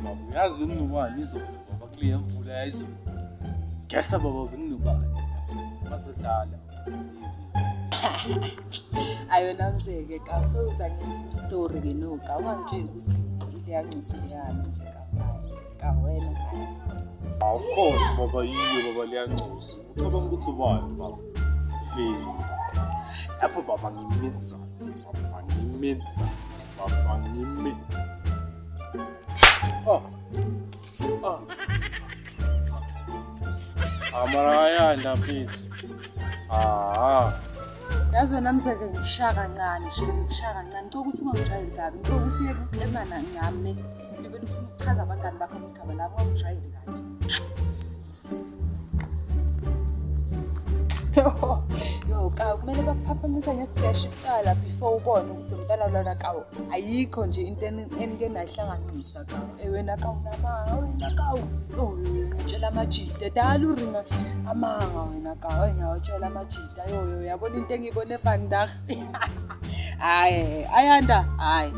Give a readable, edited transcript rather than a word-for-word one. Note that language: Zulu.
Baba, uyazi benginobani izolo baba kuleya mvula yayizolo. Gesa baba benginobani. Bazodlala. Ayona mzeke ka sowuza ngesinye isitori ke no ka ungangitsheli ukuthi ileya ncosi leyana nje ka ka wena hayi. Ah, of course baba yiyo baba leya ncosi. Ucabanga ukuthi ubani baba? Hey. Lapho baba ngimitsa. Baba ngimitsa. Baba ngimi. Oh. Oh. Amara ayanda mfethu. Ah. Yazi wena mzeke ngikushaya kancane shame ngikushaya kancane ngicela ukuthi ungangijwayeli kabi ngicela ukuthi uyeke ukuxhemana ngami ne libe lufuna ukuchaza abangani bakho ngegama lami ungangijwayeli kabi. Yo ka kumele bakuphaphamise ngesideshi kuqala before ubone ukuthi umntana lona ka ayikho nje into enike nayihlanganisa ka. Eh, wena ka unamanga wena ka. Yo yo ngitshela amajita dala uringa amanga wena ka. Hey ngiyawatshela amajita yo yo yabona into engiyibone vandag. Hayi ayanda hayi.